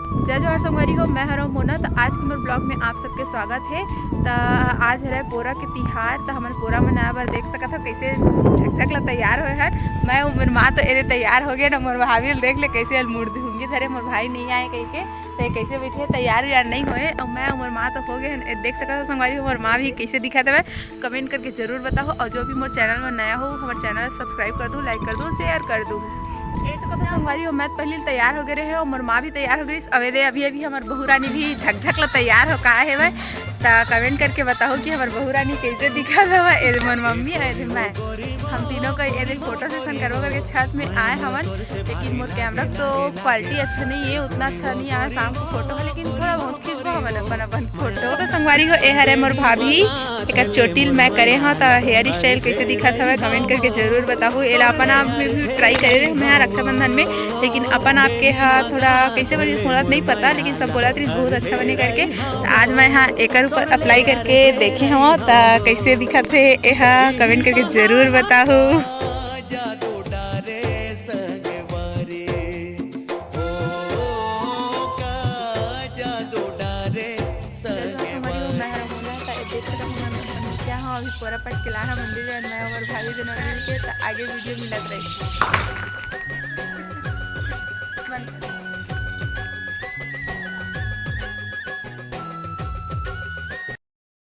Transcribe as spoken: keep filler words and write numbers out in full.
जय जोहार संगवारी हो, मैं हरव मोना। त आज के मोर ब्लॉग में आप सबके स्वागत हे। त आज हरे पोरा के तिहार, त हमन पोरा मनाए बर देख सकत हो कैसे झकझक ला तैयार होए हन। मैं अउ मोर माँ तो एदे तैयार हो गे ना, मोर भाभी ल देख ले कैसे मुड़ धूंगी धरे, मोर भाई नहीं आए कहिके। त कैसे बैठे तैयार व्यार नहीं होए, अउ मैं अउ मोर माँ तो हो गे हन। ए देख सकत हो संगवारी हो, मोर माँ भी कैसे दिखत हवे, कमेंट करके जरूर बताओ। और जो भी मोर चैनल में नया हो, हमारे चैनल सब्सक्राइब कर दो, लाइक कर दो, शेयर कर दो। ए तो कथा संगवारी हो, मैं तो पहले तैयार हो गए रहे हूँ, मोर माँ भी तैयार हो गई। अब एदे अभी अभी हमार बहू रानी भी झकझक ला तैयार हो का है भाई, त कमेंट करके बताओ कि हमार बहू रानी कैसे दिखत हवा। ए मोर मम्मी, ए दे मैं, हम तीनों का ए दे फोटो सेशन करवा करके छत में आए हवन, लेकिन मोर कैमरा तो क्वालिटी अच्छा नहीं है, उतना अच्छा नहीं आया शाम को फोटो है, लेकिन थोड़ा बहुत खींचबो हमन अपन अपन फोटो। तो संगवारी हो, ए हरे मोर भाभी, एकर चोटी ल मैं करे हव, त हेयर स्टाइल कैसे दिखत हवय, कमेंट करके जरूर बताहू। एला अपन आप में भी ट्राई करे रहे मैं रक्षाबंधन में, लेकिन अपन आप के हा थोड़ा कैसे बनिस मोला तो नहीं पता, लेकिन सब बोलत रहिस बहुत अच्छा बने करके। त आज मैं हा एकर ऊपर अप्लाई करके देखे हव, त कैसे दिखत हे एहा, कमेंट करके जरूर बताहू। जादू डारे संगवारी, ओ, का जादू डारे संगवारी। मैं हर मोला का देख सकत हूँ, मैं अपन क्या हाँ अभी पूरा पट के लाना मंदिर जाए, मैं और भाभी जना मिल के, त आगे वीडियो मिलत रही।